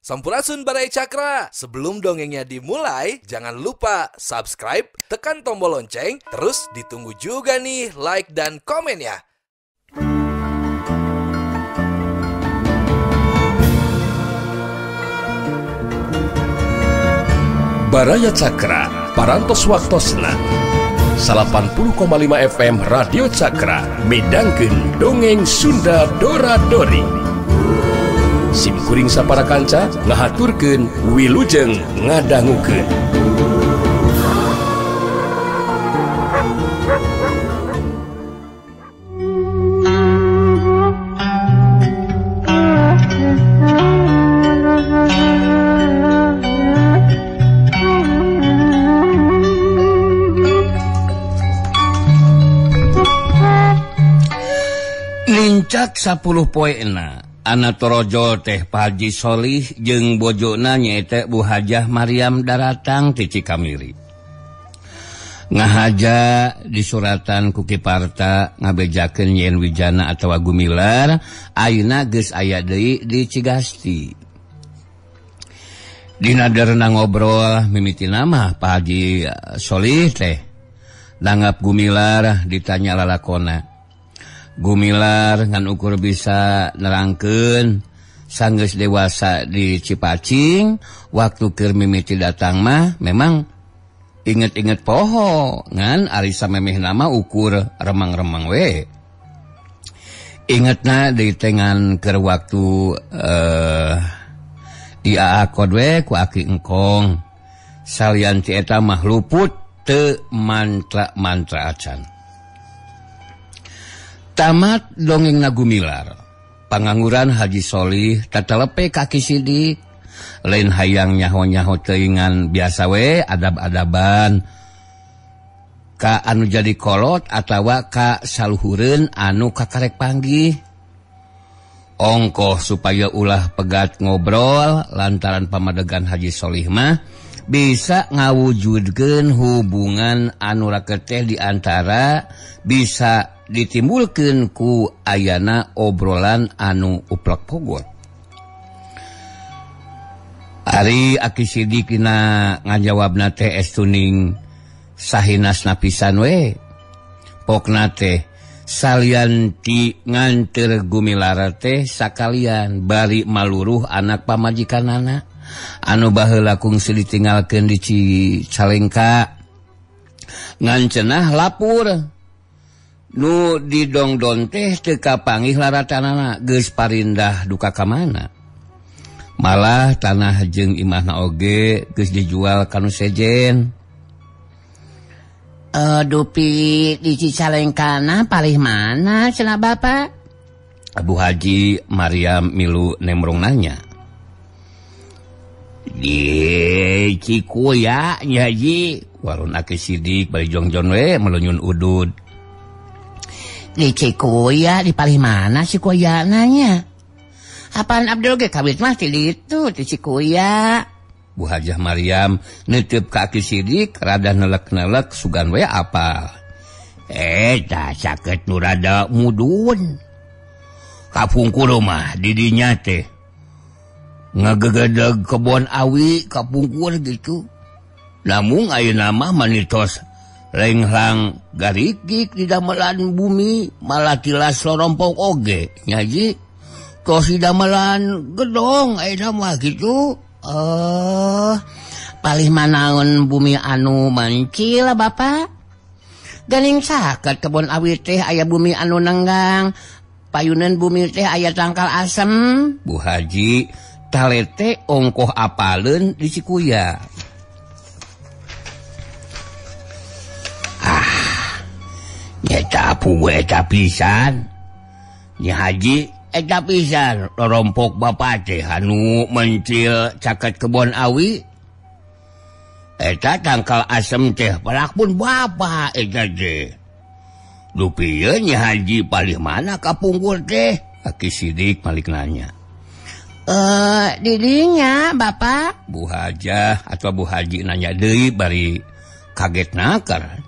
Sampurasun Baraya Cakra. Sebelum dongengnya dimulai, jangan lupa subscribe, tekan tombol lonceng, terus ditunggu juga nih like dan komen ya. Baraya Cakra, Parantos Waktosna 80,5 FM Radio Cakra midangkeun dongeng Sunda Dora Dori. Sim kuring sapara kanca ngahaturkeun wilujeng ngadangukeun. Lincak 10 poena Ana torojol teh Pak Haji Solih jeung bojona nyaeta Bu Hajah Maryam daratang ti Cikamiri. Ngahaja disuratan ku Ki Parta ngabejakeun yen Wijana atawa Gumilar ayeuna geus aya deui di Cigasti. Dina derna ngobrol mimitina mah Pak Haji Solih teh nanggap Gumilar ditanya lalakona. Gumilar ngan ukur bisa nerangkeun sanggeus dewasa di Cipacing waktu keur mimiti datang mah memang inget-inget poho ngan ari samemeh nama ukur remang-remang we. Ingetna di tengan keur waktu di aakod we ku aki engkong salian ti eta mah luput teu mantra-mantra acan. Tamat dongeng na Gumilar, pangangguran Haji Solih tatelepe kaki sidik, lain hayang nyaho-nyaho teuingan biasa we adab-adaban ka anu jadi kolot atawa ka saluhureun anu kakarek panggih. Ongkoh supaya ulah pegat ngobrol lantaran pamadegan Haji Solih mah bisa ngawujudkeun hubungan anu raket teh di antara bisa ditimbulkeun ku ayana obrolan anu uplek pogot. Ari Aki Sidik dina ngajawabna teh estuning sahinasna pisan we. Pokna teh salian ti nganteur Gumilar teh sakalian bari maluruh anak pamajikanana anu baheula kungsi ditinggalkeun di Cicalengka ngan cenah lapur nu didongdon teh teu kapanggih laratanana geus parindah duka ka mana. Malah tanah jeung imahna oge geus dijual ka nu sejen. Dupi di Cicalengkana palih mana cenah Bapak? Abu Haji Maryam milu nemrong nanya. Di Cikuya nya Haji, warun Aki Sidik bari jongjon we melunyun udud. Di Cikuya di palih mana Cikuya nanya? Apaan Abdul ge kawit mah ti ditu di Cikuya. Bu Hajah Maryam nitip ka Aki Sidik rada nelek-nelek sugan we apal. Tah saket nu rada mudun. Kapungkur mah di dinya teh ngagegedeg kebon awi kapungkur gitu. Lamun ayeuna mah manitos lenglang garikik di damelan bumi malah tilas lorompok oge nyaji tos di damelan gedong ayeuna mah gitu. Palih manaon bumi anu mancil Bapak? Ganing saket kebon awi teh aya bumi anu nenggang, payunan bumi teh aya tangkal asem. Bu Haji talete ongkoh apaleun di Cikuya. Eta pugu eta pisan. Nya Haji eta pisan lorompok bapa teh anu mencil caket kebon awi. Eta tangkal asem teh palak pun bapa eta teh. Dupi ieu nya Haji palih mana kapungkur teh? Aki Sidik malik nanya. Didinya Bapak? Bu Hajah atau Bu Haji nanya deui bari kaget nakar.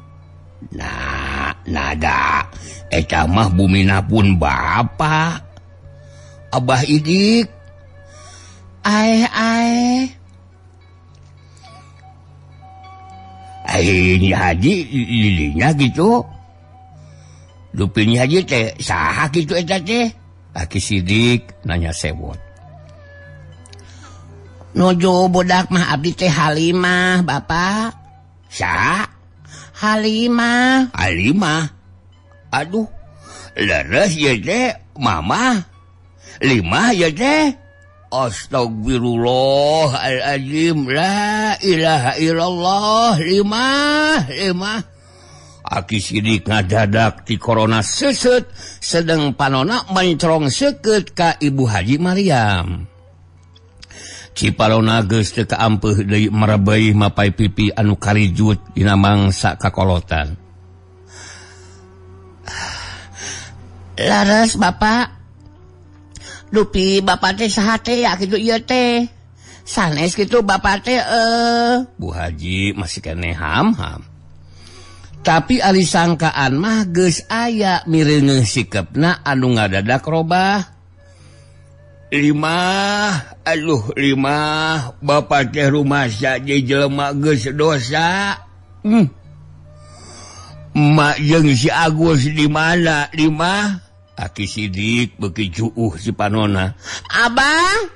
Nah, nada eta mah bumina pun bapa. Abah Idik. Aeh aeh. Aing haji lilinya gitu. Dupi Nyi Haji teh saha kitu eta teh? Aki Sidik nanya sewot. Nuju budak mah abdi teh Halimah, Bapak. Saha? Halimah. Halimah. Aduh, leres ieu teh mama. Lima ieu teh. Astagfirullahaladzim, la ilaha illallah, lima, lima. Aki Sidik ngadadak ti korona seuseut, sedeng panona mencrong seukeut ka Ibu Haji Maryam. Cipalona geus teu kaampeuh deui merebeuy mapai pipi anu karijut dina mangsa kakolotan. Laras Bapak. Dupi Bapak teh saha teh ya kitu ieu teh. Sanes kitu Bapak teh Bu Haji masih keneh ham-ham. Tapi ari sangkaan mah geus aya mireungeuh sikepna anu ngadadak robah. Lima, aduh lima, Bapak teh rumasa jeung jelema geus dosa. Mak jeung si Agus di mana lima? Aki Sidik beuki juuh si panona. Abah,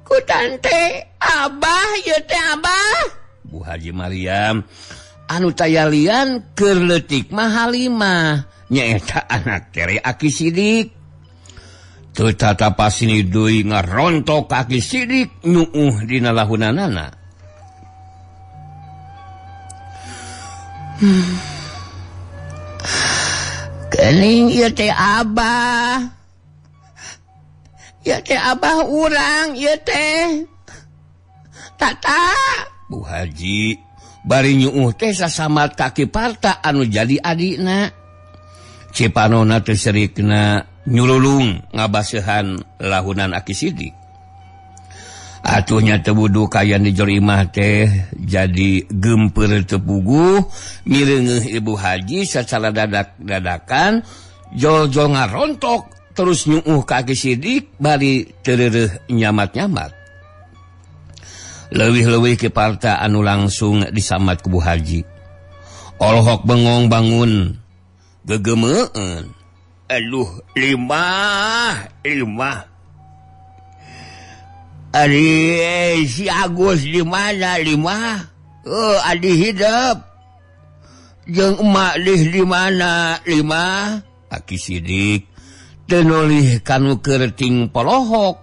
ku tante, abah ieu teh abah. Bu Haji Maryam anu tayalian keur leutik mah Halimah nyaeta anak tere Aki Sidik. Teu tatapa sini deui ngarontok Aki Sidik nyuuh dina lahunanana. Kening ieu teh abah. Ieu teh abah urang ieu teh. Tata. Bu Haji bari nyuuh teh sasamat ka Ki Parta anu jadi adina. Cipanona teh serikna nyululung ngabaseuhan lahunan Aki Sidik. Atuhnya teu wudu kayan di jero imah teh jadi gempeur teu puguh mireungeuh Ibu Haji sacara dadak-dadakan jol-jol ngarontok terus nyuuh ka Aki Sidik bari teu nyamat-nyamat. Leuwih-leuwih Ki Parta anu langsung disamat ku Bu Haji. Olohok bengong bangun gegemeun. Aduh lima lima. Ari si Agus di mana lima? Oh, adi hidup. Jeung emak lih di mana lima? Aki Sidik teu nolih kanu kerting polohok.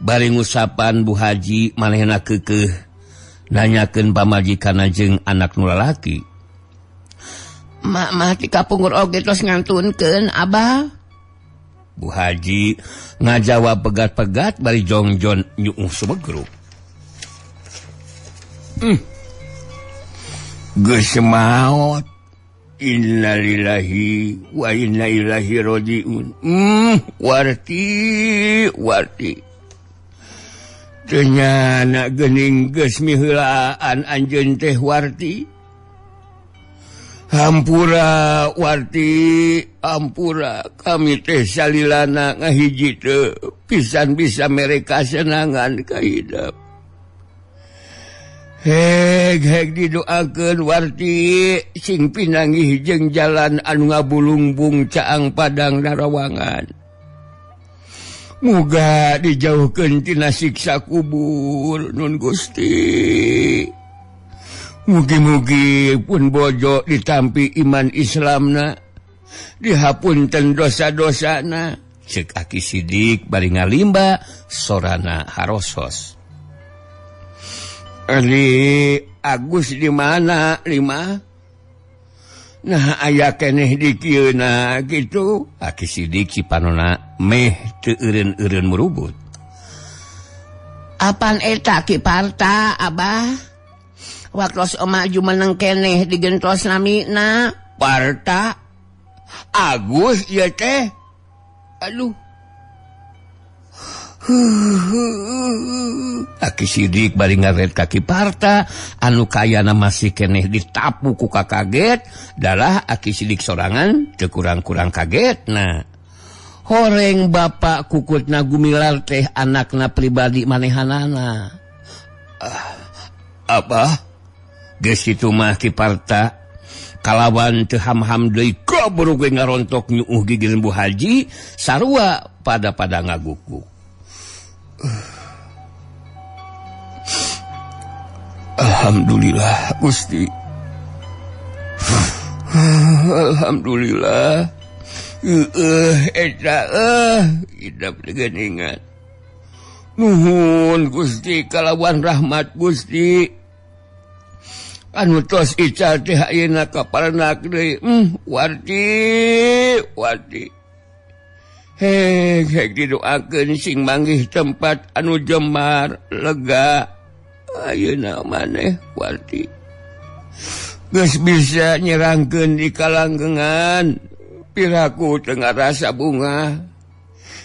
Bari ngusapan Bu Haji manehna keukeuh nanyakeun pamajikanna jeung anak nu lalaki. Mak mah ti kapungkur oge tos ngantunkeun abah. Bu Haji ngajawab pegat-pegat bari jongjon nyuuh sumegruk. Geus maot. Innalillahi wa inna ilaihi rajiun. Warti warti. Teu nyana geuning geus miheulaan anjeun teh Warti. Hampura Warti, hampura kami teh salilana ngahiji teu pisan bisa mere kasenangan ka hidup. Heg heg didoakeun Warti sing pinanggih jeung jalan anu ngabulungbung caang padang darawangan. Muga dijauhkeun tina siksa kubur nun Gusti. Mugi-mugi pun bojo ditampi iman Islamna, dihapunten dosa-dosana. Cek Aki Sidik bari ngalimba sorana harosos. Ari Agus di mana lima? Nah aya keneh di kieuna kitu. Aki Sidik cipanona meh teu eureun-eureun murubut. Apan eta Ki Parta abah? Waktos emak jumeneng keneh digentos namina. Parta Agus ieu teh. Aduh. Aki Sidik bari ngaret ka Ki Parta anu kayana masih keneh ditapu ku kakaget, dalah Aki Sidik sorangan teu kurang-kurang kagetna. Horeng bapak kukutna Gumilar teh anakna pribadi manehanana. Apa? Geus kitu mah Ki Parta kalawan teu ham-ham deui kaburu ge ngarontok nyuuh gigir Bu Haji sarua pada-pada ngagukuk. Alhamdulillah Gusti. Alhamdulillah. Eta idap geningan. Nuhun Gusti kalawan rahmat Gusti. Anu tos ical teh ayeuna kaparenak deui. Warti, warti. Hek hek didoakeun sing manggih tempat anu jemar lega. Ayeuna maneh warti. Geus bisa nyerangkeun di kalanggengan. Piraku tengah rasa bunga.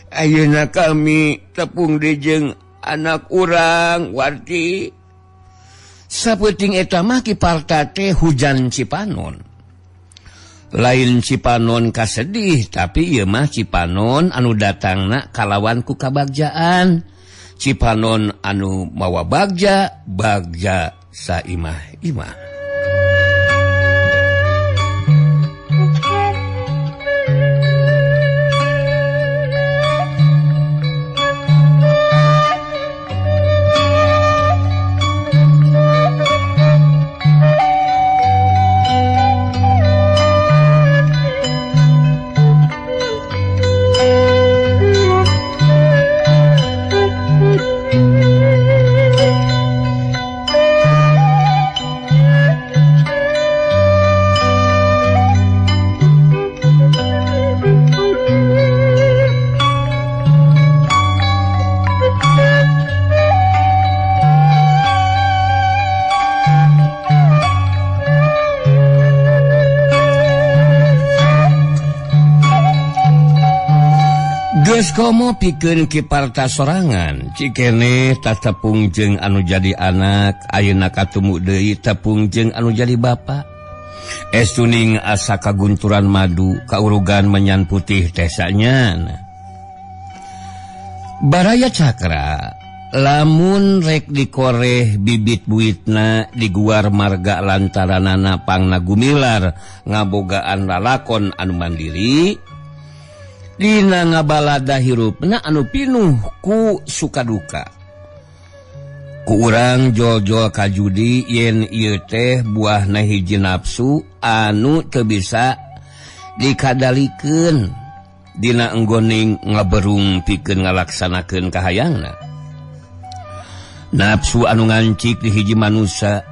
Ayeuna kami tepung dijeng anak urang warti. Sapeuting eta mah Ki Parta teh hujan Cipanon. Lain Cipanon kasedih, tapi ieu mah Cipanon anu datangna kalawan ku kabagjaan. Cipanon anu mawa bagja, bagja saimah-imah. Geus komo pikeun Ki Parta sorangan, cikene tatepung jeung anu jadi anak, ayeuna katumu deui tepung jeung anu jadi bapa. Estuning asa kagunturan madu, kaurugan menyan putih teh sanyana. Baraya Cakra, lamun rek dikoreh bibit buitna diguar marga lantaranana pangna Gumilar ngabogaan lalakon anu mandiri. Dina ngabalada hirupna anu pinuh ku suka duka. Ku urang jol-jol kajudi yen ieu teh buahna hiji nafsu anu teu bisa dikadalikeun dina enggoning ngaberung pikeun ngalaksanakeun kahayangna. Nafsu anu ngancik di hiji manusia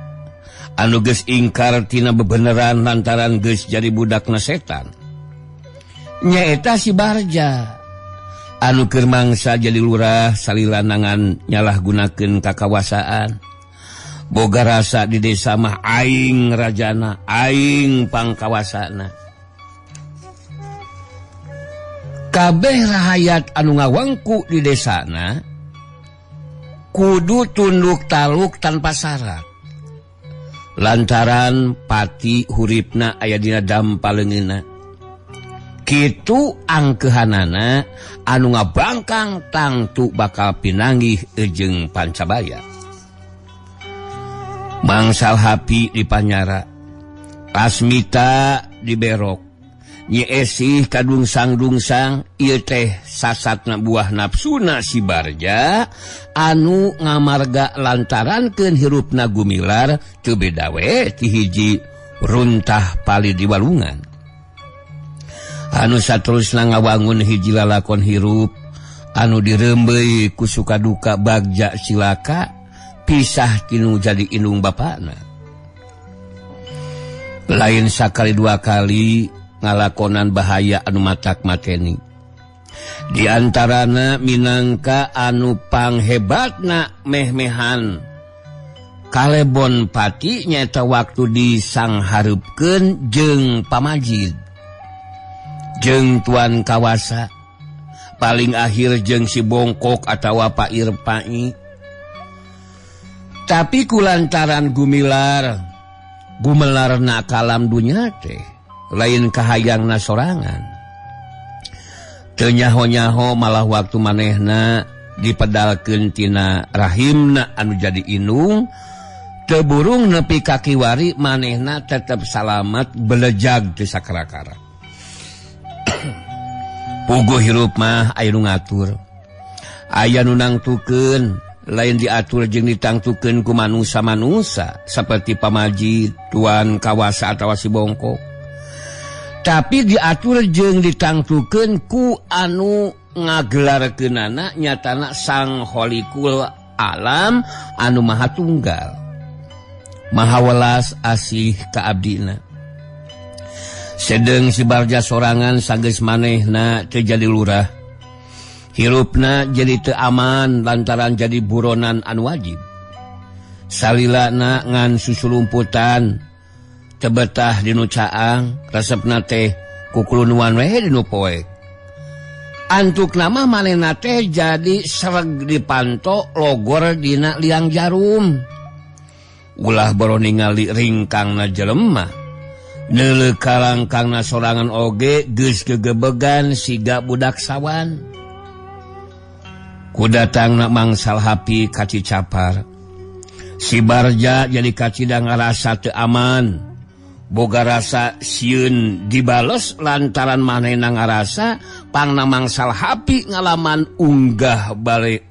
anu geus ingkar tina bebeneran lantaran geus jadi budakna setan. Nyaeta si Barja anu keur mangsa jadi lurah salilanangan nyalahgunakeun kakawasaan. Boga rasa di desa mah aing rajana, aing pangkawasana. Kabeh rahayat anu ngawangku di desana kudu tunduk taluk tanpa syarat. Lantaran pati huripna aya dina dampaleungeunna. Kitu angkehanana anu ngabangkang tangtu bakal pinanggih jeung Pancabaya. Mangsal Hapi di Panyara, Asmita di Berok, Nyi Esih kadungsang-dungsang ieu teh sasatna buah nafsuna si Barja anu ngamarga lantarankeun hirupna Gumilar teu beda we ti hiji runtah pali di walungan. Anu saterusna ngawangun hiji lalakon hirup anu dirembeuy ku suka duka bagja cilaka pisah tinu jadi indung bapana. Lain sakali dua kali ngalakonan bahaya anu matak mateni. Di antarana minangka anu panghebatna meh-mehan kalebon pati nyaeta waktu disanghareupkeun jeung pamajid jeung tuan kawasa paling akhir jeung si Bongkok atawa Pak Irpai. Tapi kulantaran Gumilar gumelarna kalam dunya teh lain kahayangna sorangan. Teu nyaho-nyaho malah waktu manehna dipedalkeun tina rahimna anu jadi inung teu burung nepi ka kiwari manehna tetep salamat belejag teu sakara-kara. Puguh hirup mah aya nu ngatur, aya nu nangtukeun, lain diatur jeung ditangtukeun ku manusa-manusa seperti pamaji, tuan kawasa atawa si bongkok. Tapi diatur jeung ditangtukeun ku anu ngagelarkeunana nyatana Sang Kholikul Alam anu Maha Tunggal, Maha Welas Asih ka abdina. Sedeng si Barja sorangan sanggeus manehna teu jadi lurah, hirupna jadi teu aman lantaran jadi buronan anu wajib. Salilana ngan susulumputan teu betah dinu caang, resepna teh kukulunuan we dinu poek. Antuk nama manehna teh jadi sereg dipanto logor dina liang jarum. Ulah boro ningali ringkangna jelema, neuleuh kalangkangna sorangan oge geus gegebegan siga budak sawan. Ku datangna Mangsal Hapi ka Cicapar, si Barja jadi kacida ngarasa teu aman, boga rasa sieun dibales lantaran manehna ngarasa pangna Mangsal Hapi ngalaman unggah bale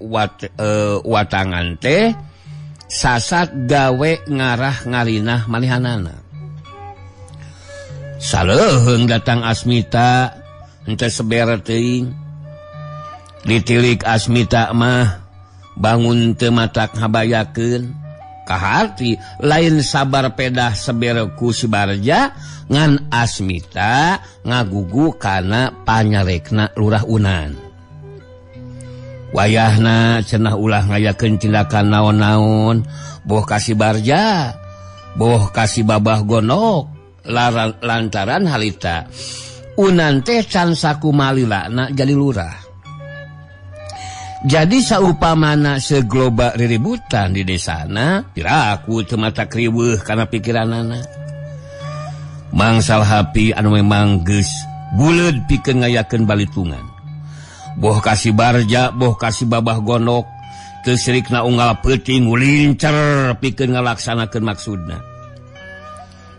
watangan teh sasat gawe ngarah ngarinah manehanana. Saleuheung datang Asmita henteu seber teuing. Ditilik Asmita mah bangun teu matak ngabayakeun. Kaharti lain sabar pedah seberku si Barja ngan Asmita ngagugu kana panyarekna Lurah Unan. Wayahna cenah ulah ngayakeun tindakan naon-naon, boh ka si Barja, boh ka si Babah Gondok, lantaran harita Unan teh can sakumalilana jadi lurah. Jadi saupamana seglobak riributan di desana, piraku teu mata kriweuh kana pikiranana. Mangsal Hapi anu memang geus buleud pikeun ngayakeun balitungan. Boh ka si Barja, boh ka si Babah Gondok, teu sirikna unggal peuting ngulincer pikeun ngalaksanakeun maksudna.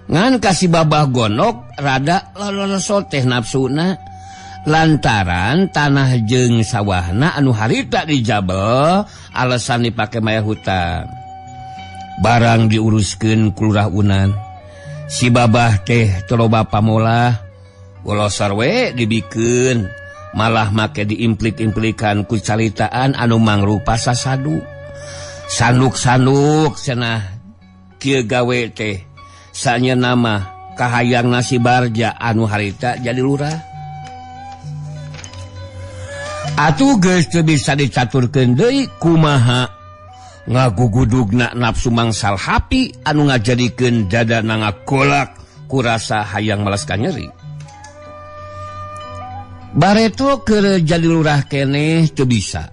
Ngan ka si Babah Gondok rada loloso teh nafsuna lantaran tanah jeung sawahna anu harita dijabel alasan dipake mayar hutang. Barang diuruskeun ku Lurah Unan, si Babah teh teu loba pamolah, golosor we dibikeun, malah make diimplik-implikan ku caritaan anu mangrupa sasadu. Sanduk-sanduk cenah kieu gawe teh sanya nama kahayang nasi Barja anu harita jadi lurah. Atuh geus teu bisa dicaturkeun deui kumaha ngagugudugna nafsu Mangsal Hapi anu ngajadikeun dada ngagolak ku rasa hayang malas ka nyeri. Bareto keur jadi lurah keneh teu bisa.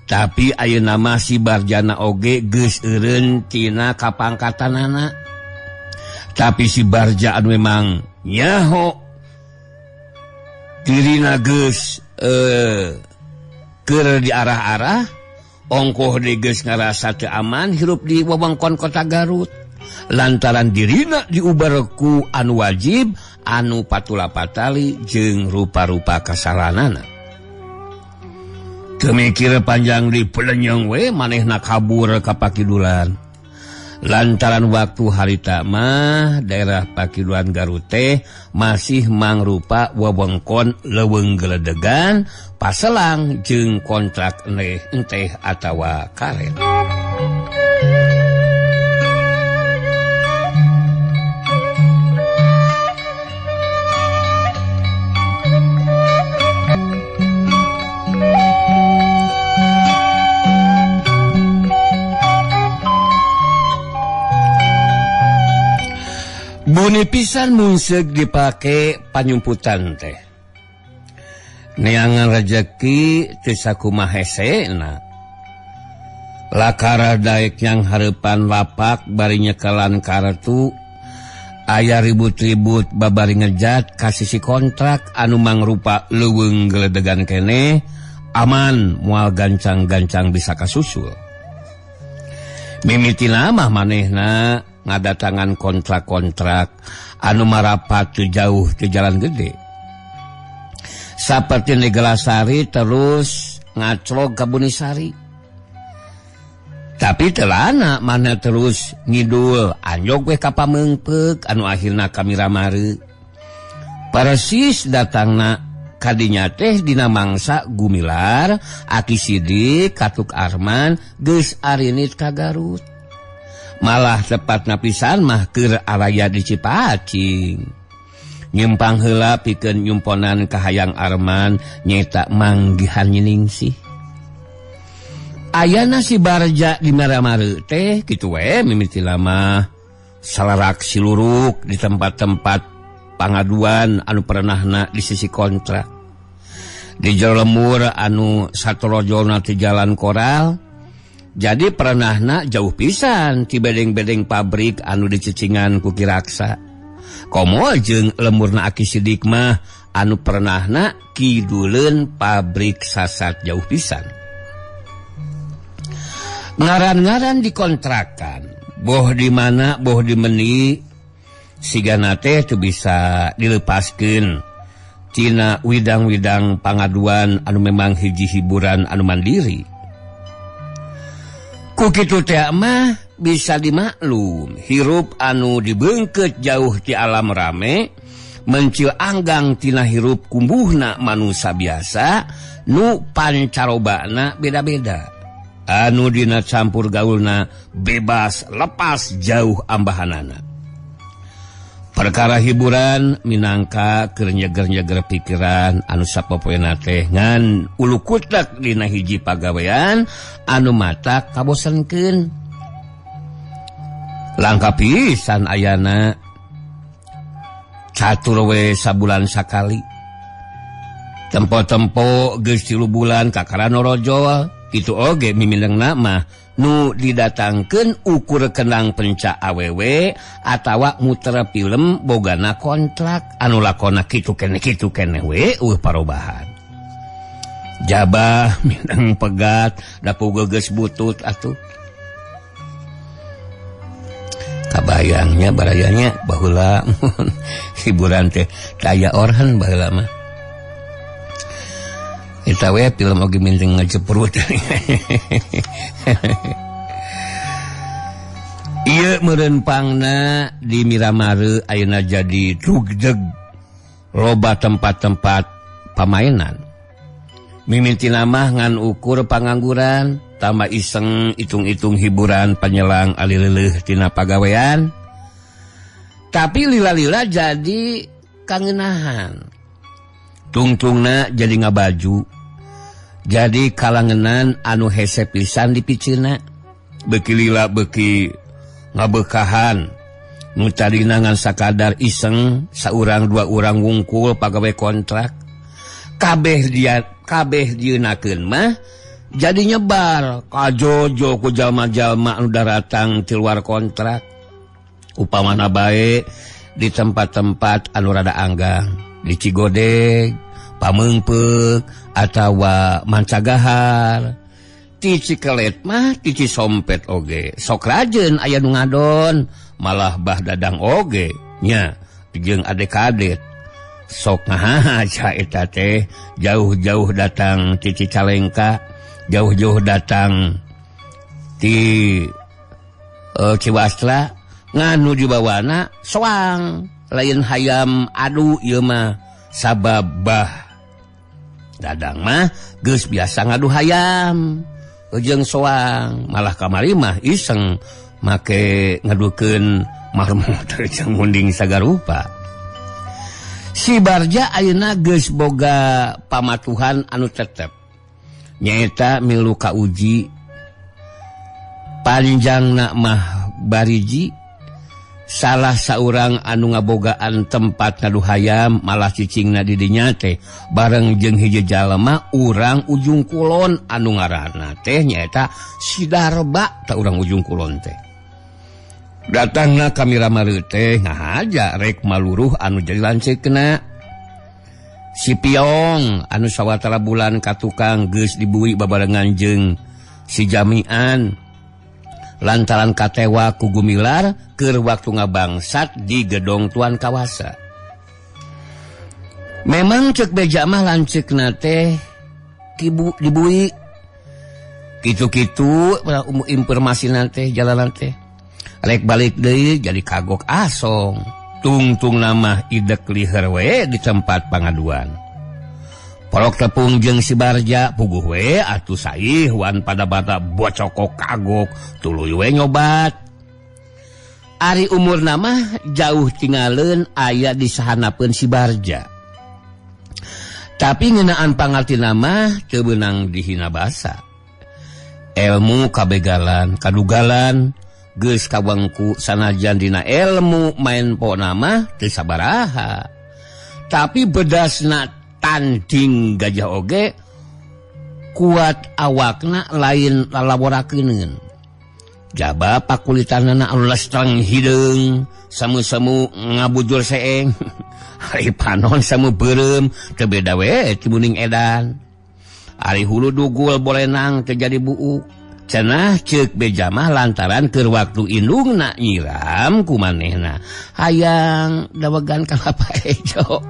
Tapi ayeuna mah si Barjana oge geus eureun tina kapangkatanana. Tapi si Barja anu memang nyaho dirina geus keur diarah-arah, ongkoh deui geus ngarasa teu aman hirup di wewengkon kota Garut lantaran dirina diubar ku anu wajib anu patula patali jeung rupa-rupa kasalanana. Teu mikir panjang di pelenyeng we manehna kabur ka Pakidulan. Lantaran waktu harita mah daerah Pakidulan Garut teh masih mangrupa wewengkon leuweung geledegan paselang jeung kontrak enteh atawa karet. Buni pisan munseug dipake panyumputan teh. Neangan rejeki teu sakumaha hesena. Lakara daek yang hareupan lapak bari nyekelan kartu. Aya ribut-ribut babari ngejat ka sisi kontrak anu mangrupa leuweung geledegan keneh aman moal gancang-gancang bisa kasusul. Mimitina mah manehna ngadatangan kontrak-kontrak anu marapat teu jauh ti jalan gede. Saperti Negelasari terus ngaclog ka Bunisari. Tapi telana mana terus ngidul anjog we ka Pameungpeuk anu akhirna ka Miramare. Persis datangna kadinya teh dina mangsa Gumilar, Aki Sidik, Katuk Arman geus arinit ka Garut. Malah tepatna pisan mah keur araya di Cipacing. Nyempang heula pikeun nyumponan kahayang Arman nyaeta manggihan Nyiningsih. Ayana si Barja di Miramare teh kitu we mimiti lama salarak siluruk di tempat-tempat pangaduan anu pernahna di sisi kontrak. Di jero lemur anu satorojolna ti jalan koral. Jadi pernahna jauh pisan ti bedeng-bedeng pabrik anu dicicingan ku Ki Raksa. Komo jeung lemurna Aki Sidik mah anu pernahna kiduleun pabrik sasat jauh pisan. Ngaran-ngaran dikontrakan, boh di mana boh di meni, sigana teh teu bisa dilepaskeun tina widang-widang pangaduan anu memang hiji hiburan anu mandiri. Ku kitu teh mah bisa dimaklum, hirup anu dibeungkeut jauh ti alam rame, mencil anggang tina hirup kumbuhna manusia biasa, nu pancarobana beda-beda. Anu dina campur gaulna bebas lepas jauh ambahanana. Perkara hiburan minangka keur nyeger-nyeger pikiran anu sapopoena teh ngan ulu kutek dina hiji pagawean anu mata kabosenkeun. Langka pisan ayana catur we sabulan sakali. Tempo-tempo geus 3 bulan kakara norojol. Itu oge mimilengna mah nu didatangkeun ukur kenang penca awewe atawa muter film bogana kontrak anu lakona kitu keneh we eueuh parobahan. Jabah minang pegat da geus butut atuh. Kabayangnya barayanya baheula hiburan teh taya orhan baheula mah. Eta we film oge minting ngajeprut. Ieu meureun pangna di Miramare ayeuna jadi drugdeg loba tempat-tempat pamainan. Mimitina mah ngan ukur pangangguran, tambah iseng itung-itung hiburan panyelang alileuh tina pagawean. Tapi lila-lila jadi kangenahan. Tungtungna jadi ngabaju. Jadi kalangenan anu hese pisan dipiceuna. Beuki lila beuki ngabeukahan. Nu tadina ngan sakadar iseng saurang dua urang wungkul pagawe kontrak. Kabeh dia kabeh dieunakeun mah jadi nyebar kajojo ku jalma-jalma anu daratang ti luar kontrak. Upamana bae di tempat-tempat anu rada anggang, di Cigodeg, Pameungpeuk atawa Mancagahar. Ti Cikelet mah ti Cisompet oge sok rajeun aya nu ngadon, malah Bah Dadang oge nya jeung adek-kadet sok ngahaja eta teh jauh-jauh datang ti Cicalengka, jauh-jauh datang ti Ciwastra, nganu dibawana soang lain hayam adu ieu mah sabab Bah Dadang mah geus biasa ngadu hayam jeung soang, malah kamari mah iseng make ngadukeun marmot jeung munding sagarupa. Si Barja ayeuna geus boga pamatuhan anu tetep nyaeta milu kauji panjangna mah bariji salah saurang anu ngabogaan tempat ngadu hayam malah cicingna di dinya teh bareng jeung hiji jalma urang Ujung Kulon anu ngaranna teh nyaeta si Darba ta urang Ujung Kulon teh. Datangna kami ramari teh ngahaja rek maluruh anu jadi lanceukna. Si Piong anu sawatara bulan ka tukang geus dibui babarengan jeung si Jamian. Lantaran katewa ku Gumilar keur waktu ngabangsat di gedong Tuan Kawasa. Memang cek beja mah lanceukna teh dibui. Kitu-kitu informasi teh jalanan teh. Rek balik deui jadi kagok asong. Tungtung nama idek liher we di tempat pangaduan. Porok tepung jeung si Barja puguh we atuh saih wan pada bata bocokok kagok tuluy we nyobat. Ari umur nama jauh tingaleun aya di sahanapeun si Barja. Tapi ngeunaan pangarti nama teu beunang dihina basa. Ilmu kabegalan, kadugalan geus kawangku sanajan dina ilmu main pona mah teu sabaraha. Tapi bedasna tanding gajah oge kuat awakna lain lalaborakeun. Jaba pakulitanana anu lestreng hideung, samu-samu ngabujur seeng. Ari panon samu beureum teu beda we ti muning edan. Ari hulu dugul bolenang teu jadi buuk. Cenah ceuk beja mah lantaran keur waktu indungna nyiram ku manehna hayang dawegan kalapa ejo.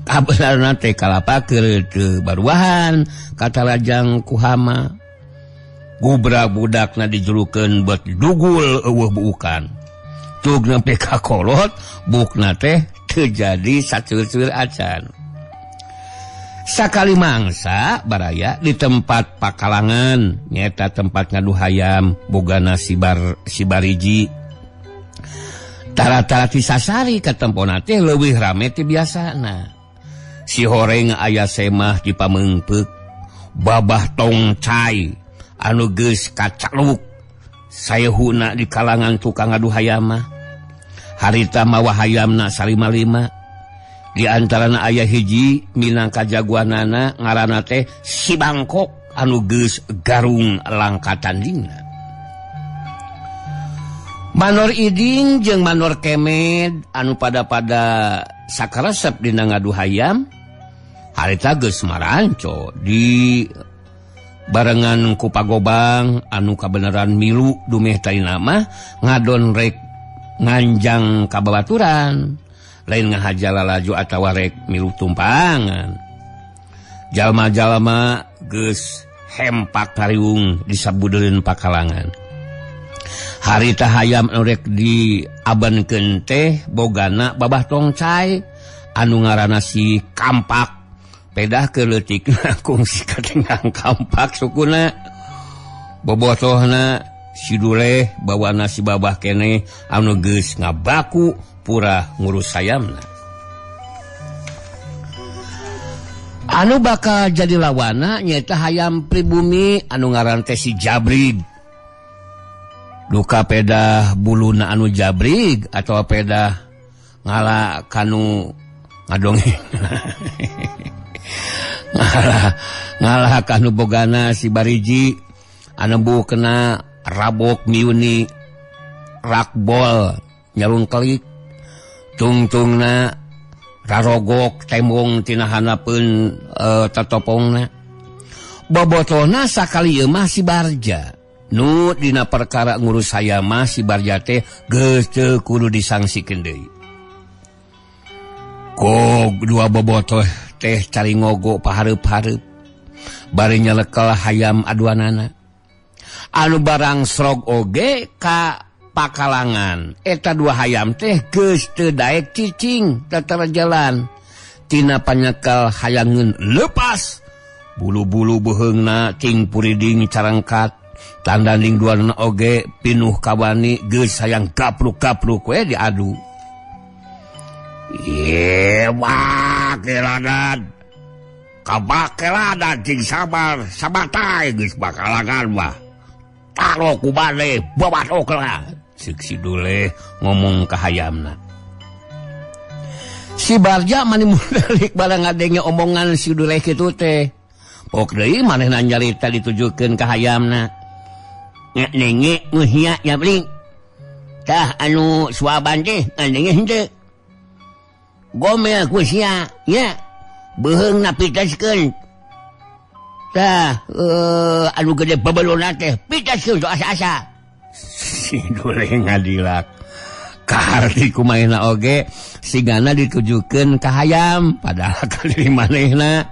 Kabenerna teh kalapa keur teu baruahan katalajang ku hama. Gubra budakna dijerukeun bet dugul eueuh buukan. Tug nepi ka kolot bukna teh teu jadi saceur-ceur acan. Sakali mangsa baraya di tempat pakalangan nyata tempat ngadu hayam bogana sibariji. Tara-tara tisasari katempona teh leuwih rame ti biasana. Si horeng aya semah di pameungpeuk babah tong cai anu geus kacaluk sayehuna di kalangan tukang ngadu hayam mah. Harita mawa hayamna 5-5. Di antarana aya hiji minangka jagoanana ngaranna teh si Bangkok anu geus garung langka tandingna. Manor Iding jeung Manor Kemed anu pada-pada sakaresep dina ngadu hayam harita geus maranco di barengan ku Pagobang anu kabeneran milu dumeh tadina mah ngadon rek nganjang ka babaturan. Lain ngahaja lalaju atawa rek milu tumpangan. Jalma-jalma geus hempak kariung disabudeulin pakalangan. Harita hayam anu rek diabankeun teh bogana babah tongcai anu ngaranna si Kampak. Pedah keur leutikna kungsi katinggang Kampak sukuna. Bobotohna si Duleh bawana si babah keneh anu geus ngabaku pura ngurus hayamna. Anu bakal jadi lawana nyaeta hayam pribumi anu ngaran teh si Jabrig. Duka pedah buluna anu Jabrig atau pedah ngala kanu ngadongeng. Ngalah kanu bogana si Bariji anu bu kena rabok miuni rakbol nyalung kelik. Tungtungna rarogok tembong tina hanapeun tatopongna. Bobotona sakali ieu mah si Barja. Nu dina perkara ngurus hayam mah si Barja teh geus teu kudu disangsikeun deui. Kog dua bobotoh teh cari ngogo pahareup-hareup. Bari nyelekel hayam aduanana. Anu barang srog oge ka pakalangan eta dua hayam teh geus teu daek cicing tetep jalan tina panyekel hayangeun lepas bulu-bulu beuheungna cing puriding carangkat tandanding duana oge pinuh kawani geus hayang gapluk-gapluk we diadu. Ye bakeladan kabakeladan cing sabar sabatai geus bakalangan mah talo ku bane babatoklah. Cek si Duleh ngomong ka hayamna. Si Barja mani mudalik barang ngadenge omongan si Duleh kitu teh. Pok deui manehna nyarita ditujukeun ka hayamna. Nge nenge nguhia ya bling. Tah anu suaban teh ngadenge henteu. Gomel ku sia nya beuheungna piteskeun. Tah anu gede babelona teh piteskeun sok asa-asa. Si Duleh ngadilak. Kaharti kumaha oge sigana ditujukeun ka hayam padahal ka diri manehna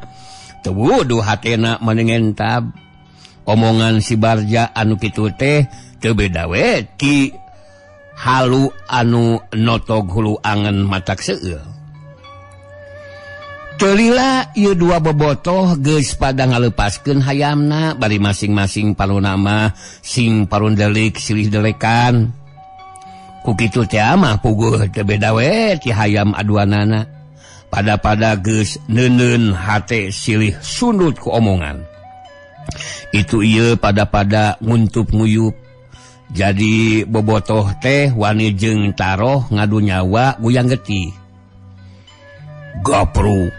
teu wuduh hatena manengentab. Omongan si Barja anu kitu teh teu beda we ti halu anu notog hulu angen matak seueur. Teu lila ieu dua bobotoh geus pada ngaleupaskeun hayamna bari masing-masing paluna mah sing parundelik silih delekan. Ku kitu teh mah puguh teu beda we ti hayam aduanana. Pada-pada geus neuneun hate silih sundut ku omongan. Itu ieu pada-pada nguntup nguyup. Jadi bobotoh teh wani jeung taroh ngadu nyawa guyang getih. Gapruk.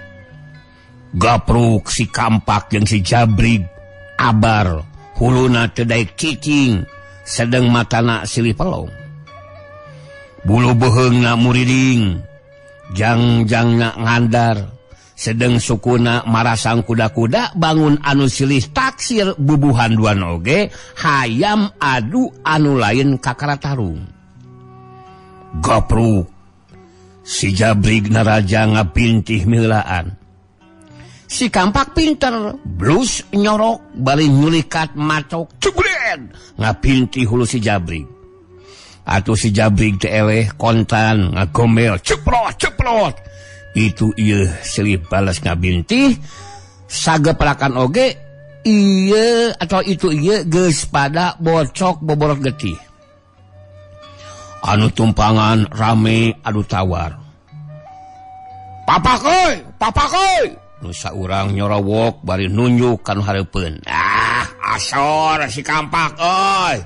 Gapruk si Kampak jeung si Jabrig abar huluna teu daek cicing sedeng matana silih pelong. Bulu beuheungna muriding, jangjangna ngandar, sedeng sukuna marasang kuda-kuda bangun anu silih taksir bubuhan duan oge hayam adu anu lain kakara tarung. Gapruk si Jabrig naraja ngapintih miheulaan. Si Kampak pinter blus nyorok bari nyulikat macok cebret ngapintih hulu si Jabrig. Atuh si Jabrig teh eleh kontan ngagomel ceprot ceprot. Itu ieu silih balas ngabintih sageprakan oge ieu atau itu ieu geus pada bocok boborot getih. Anu tumpangan rame adu tawar. Papak euy, papak euy. Nu saurang nyorowok bari nunjuk kanu hareupeun. Ah, asor si Kampak euy.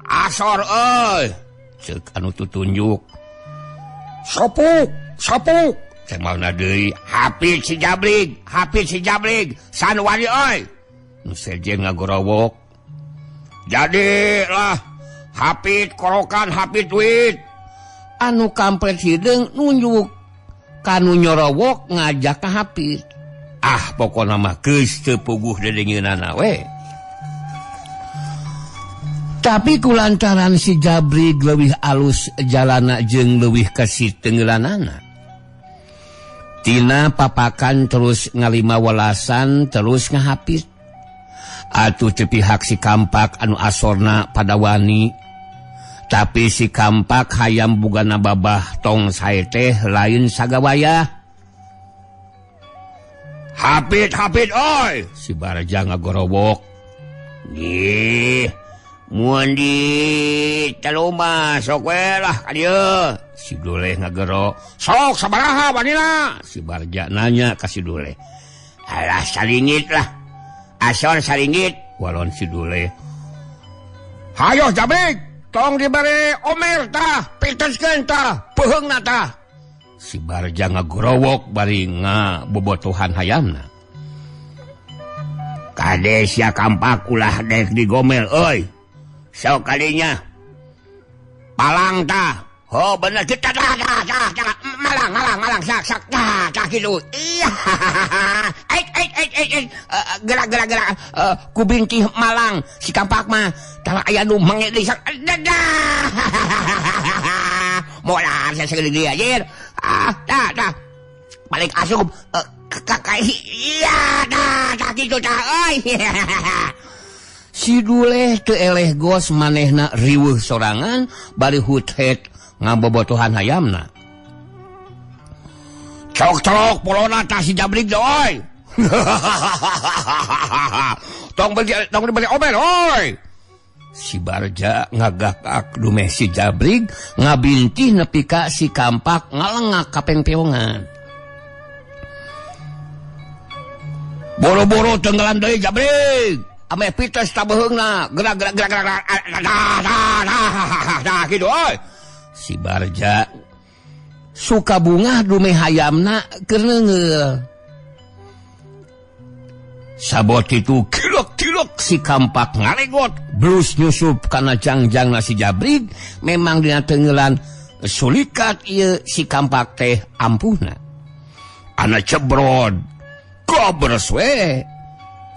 Asor euy. Ceuk anu tutunjuk. Sopuk, sopuk. Cemalna deui, hapit si Jabrig, hapit si Jabrig, san wani euy. Nu sejen ngagorowok. Jadilah hapit korokan, hapit duit. Anu kampret hideung nunjuk kanu nyorowok ngajak ka hapit. Ah, pokona mah geus teu puguh dedengeunana we. Tapi kulantaran si Jabrig leuwih alus jalana jeung leuwih kasih tenggelanana. Tina papakan terus ngalima welasan terus ngahapit. Atuh teu pihak si Kampak anu asorna pada wani. Tapi si Kampak hayam bugana babah tong sae teh lain sagawayah. Hapit hapit oi. Si Barja ngagorowok. Nih, mun di taloma sok we lah ka dieu. Si Duleh ngagero. Sok sabaraha wanina? Si Barja nanya ka si Duleh. Alah saringit lah. Asor saringit walon si Duleh. Hayo Jabrig, tong dibere omer tah, piteskeun tah, peuheungna tah. Si Barja ngagorowok bari ngabobotohan hayamna. Kade sia Kampak ulah dek digomel euy. Sok kalinya palang tah. Oh bener tah tah tah tah malang malang malang sak sak tah tah kitu. Iya. Aik aik aik aik gerak gerak gerak ku bintih malang si Kampak mah tah aya nu menge deui sak dadah. Moal sia sagede anjir. Ah tah tah. Balik asup kakak iya tah tah kitu tah euy. Si Duleh teu eleh gos manehna riweuh sorangan bari huthet ngabobotohan hayamna. Cok-cok polona tah si Jabrig euy. Tong beli tong dibeli omer euy. Si Barja ngagakak dumeh si Jabrig ngabintih nepi ka si Kampak ngalengak ka pengpeongan. Boro-boro tenggelam deui Jabrig. Ame pites tabeheungna gerak gerak gerak gerak dah dah dah dah kitu euy. Si Barja suka bungah dumeh hayamna keur neungeul. Sabot itu kilok Cilok si kampak ngaregot blus nyusup kana jangjang nasi jabrig memang dina tenggelan sulikat ieu si kampak teh ampuhna. Ana cebrod gobres we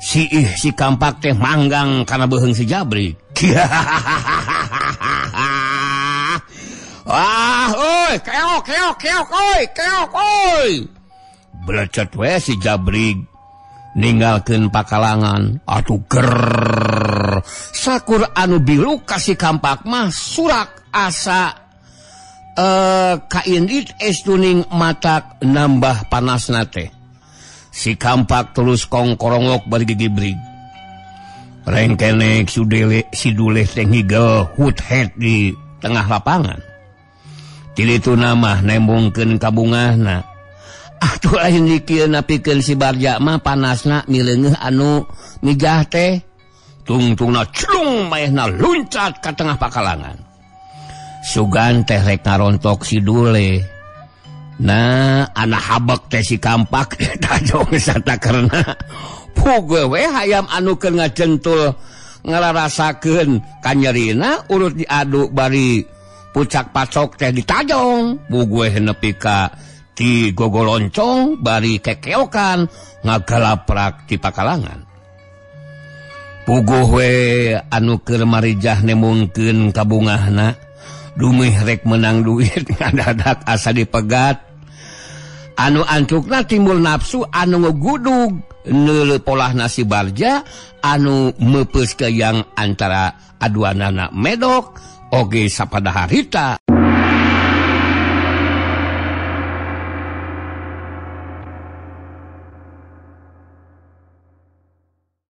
si ih si kampak teh manggang kana beuheung si jabrig. Wah oi keok keok keok oi keok oi. Blecet we si jabrig ninggalkeun pakalangan atuh ger sakur anu biru kasih kampak mah surak asa kaindit estuning matak nambah panasna teh. Si kampak terus kongkorongok bari gigibrig. Rengkenek si duleh teh ngigel huthead di tengah lapangan. Tilituna mah nembungkeun kabungahna. Atuh lain dikieun napikeun si Barja mah panasna mileungeuh anu mijah teh. Tungtungna celung maehna luncat ka tengah pakalangan. Sugan teh rek ngarontok si Dule. Nah, anak habek teh si kampak tajong satakerna. Puguh we hayam anu keur ngajentul ngararasakeun kanyerina urut diadu bari pucak pacok teh ditajong. Puguh nepi ka di gogoloncong bari kekeokan ngagalaprak di pakalangan. Puguh we anu keur marijah nemungkeun kabungahna dumeh rek menang duit ngadadak asa dipegat. Anu antukna timbul nafsu anu ngegudug neuleuh polah nasi Barja anu meupeus ke yang antara aduanana medok oge sapada harita.